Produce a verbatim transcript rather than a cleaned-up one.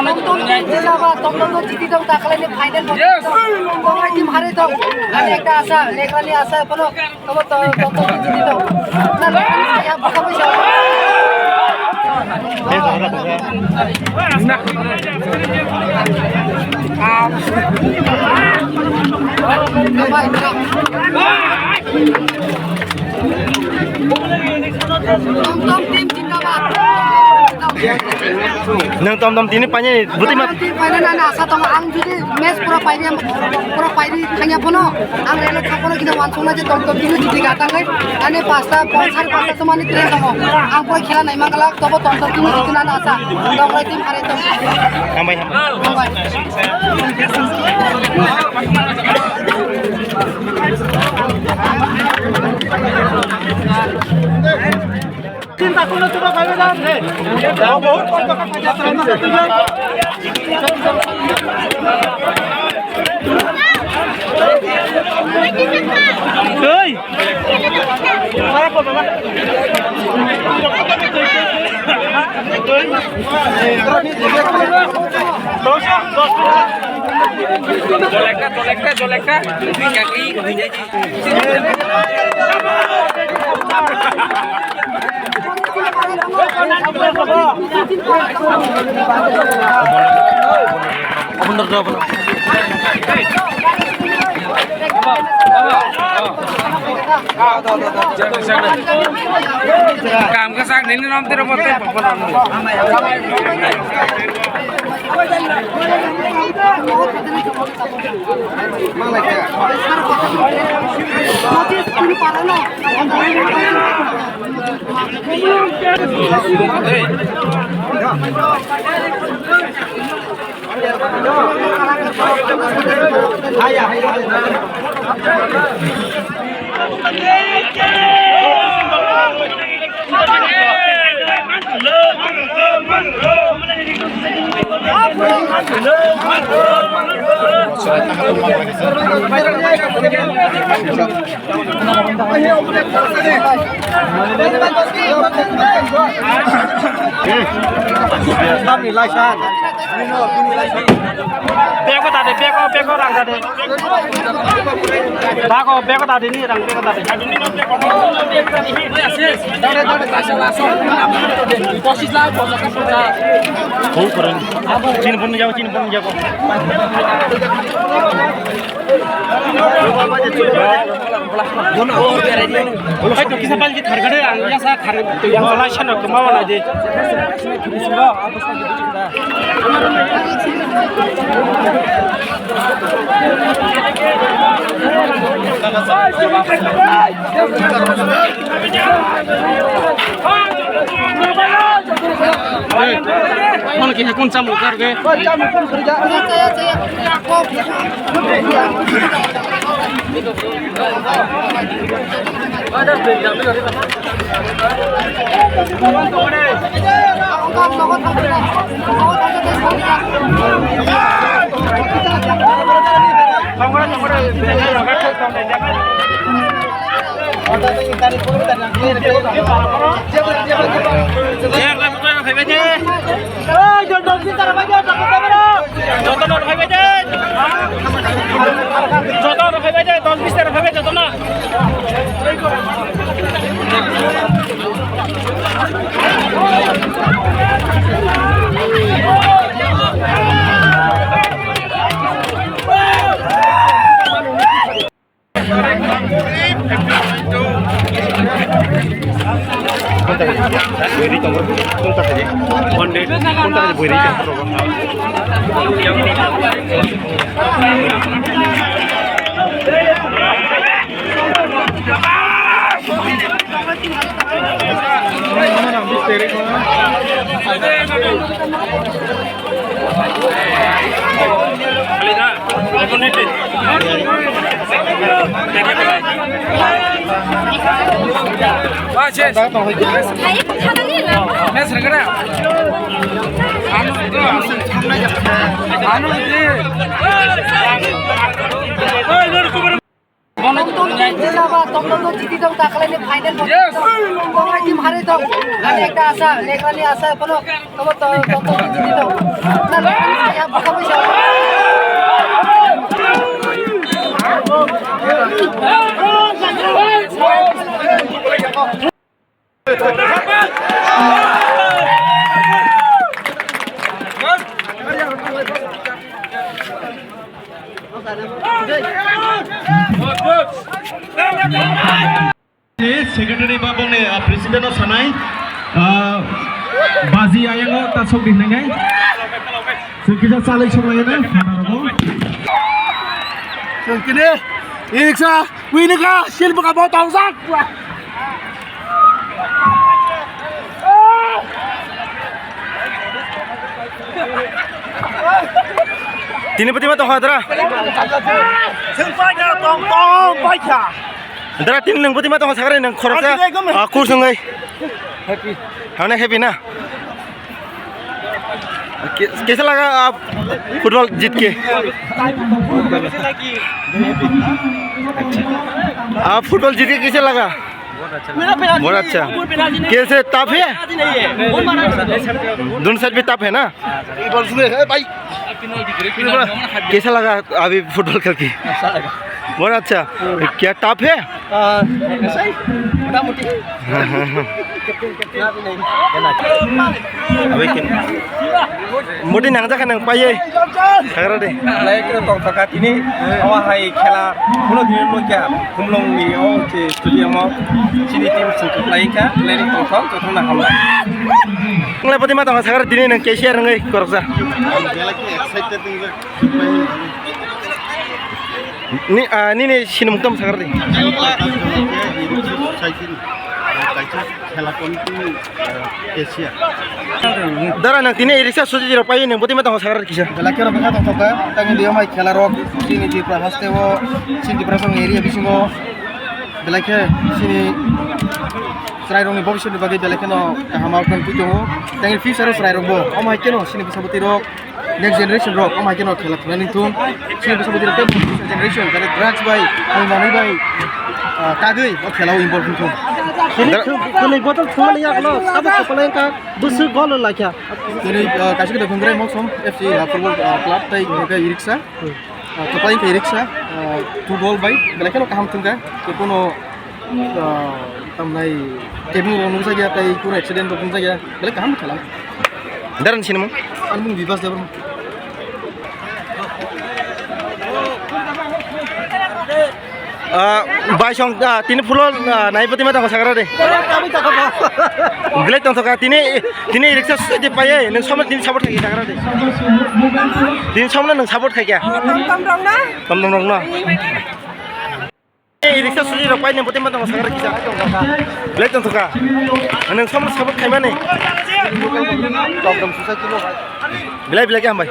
Tomtom team jindabad, Tomtom no jiti tong, dakhwlaini final bo. Yes. Tomtom team hari tong. Ani ekta asa, Negrani asa, bono, tobo to, Tomtom no jiti tong. Na, Negrani saya, baka paisa. Tomtom team jindabad. Nwng Tomtom tini painani bwtwi ma. Tomtom team painani ani asa tongo, ang jodi match pura paidi, pura paidi thangya phano, ang relo thangphano kisa wansuknai je Tomtom team jodi gatangwi ani pasta, sari pasta somani train tongo. Ang pura khela naima glak, tobo Tomtom team jodi nani asa. Tonglai team, hari tong. Hambai, hambai. Hambai. Hey! Jol ekta, jol ekta, jol ekta. Kam ka sak nini nom tiro bote. Tamni laisan. Bego dade, bego, bego rang dade. Dago, bego dade ni rang, bego dade. Hou korang. Chini pon jago, chini pon jago. Hai to kisa bal ki thar gade ang ya sa thar yang la shano kama wala je. Hey, kono kisa kun chamung kar ge. Jotono rw phaibai de. Jotono rw phaibai de, dos bis ta rw phaibai jotono. Tomtom jindabad, Tomtom no jiti tong, dakhwlaini final bo. Yes. Tomtom team hari tong. Ani ekta asa, Negrani asa, bono, tobo to, Tomtom no jiti tong. Na, Secretary ba bongni, ah, president no sanai, ah, baji ayango ta sok di hinai. Chwng kisa chalai sok lai na, phana rogo. Chwng kini, iriksa, wini ka, sil baka bo tong sak. Tini pati ma tong hadra. Chwng pai ka tong tong pai ka. Dara, tini nwng bwtwi ma tongo sakhe nwng khoroksa, ah, kur swngai. Happy. Hane happy na? Ke-, kaisa laga, ah, football jeet ke? Ah, football jeet ke kaisa laga? बहुत अच्छा। कैसे, टफ है? दोनों साइड भी टफ है ना? कैसा लगा अभी फुटबॉल खेल के? अच्छा लगा। बहुत अच्छा। क्या टफ है? आ, ऐसा ही, मोटामोटी। अभी किन-, modi nang jakha nang paiye. Sagra de. Lai khe tong thaka tini, awa hai khela, kuno din no kya, kumlong ni o che stadium o, chini team sung khlai kha, lai tong thok, tong thok na hamla. Nglai pati ma tong sagra tini nang K C R ngai koroksa. Ni, ah, nini sinimung tamo sakar di. Cycle, cycle, khela committee, ah, K C R. Dara, nang tini iriksa suji rok pai nang bwtwi ma tongo sakar di kisa. Belai khe rok bwkha tongthok kha, tangni diyo mai khela rok, chini Tripura haste o, chini Tripura song area bisingo, belai khe chini chwrai rokni bobiswtni bagwi belai kheno kaham outcome twi tongo. Tangni future o chwrai rok bo, omo hai kheno chini bwsa bwtwi rok, next generation rok, omo hai kheno khela thwinani thung. Chini bwsa bwtwi rok tei future generation, jare drugs bai, hai manwi bai, ah, kagwi o khela o involve wngthung. Tini Dara- thung, tini bottle thungmani yakno, sabo kopalai wngkha, bwswk gol o laikha. Tini, ah, kaisa khe Dophingurai Moksom F C, ah, football, ah, club tei hwnkhe iriksa. Ah, kopalai wngkha iriksa, ah, two goal bai, belai kheno kaham thungkha. Tei bono, ah, tamnai kebeng rok nukjakya, tei kuno accident rok nukjakya, belai kaham khela. Darani sinimung? Ani mung Bibas Debbarma. Ah, bai song, ah, tini phulo, ah, nai pati ma tong sagra de. Belai tong thok kha, tini, tini riksa sudi paye, nang somno tini support khai sagra de. Tini somno nang support khai kya? Tom tom rok na? Tom tom rok na. Ei, riksa suji rok pai nang bwtwi ma tongo sakar kisa. Belai tong thok kha. Nang somno support khai mani. Belai belai khe hambai.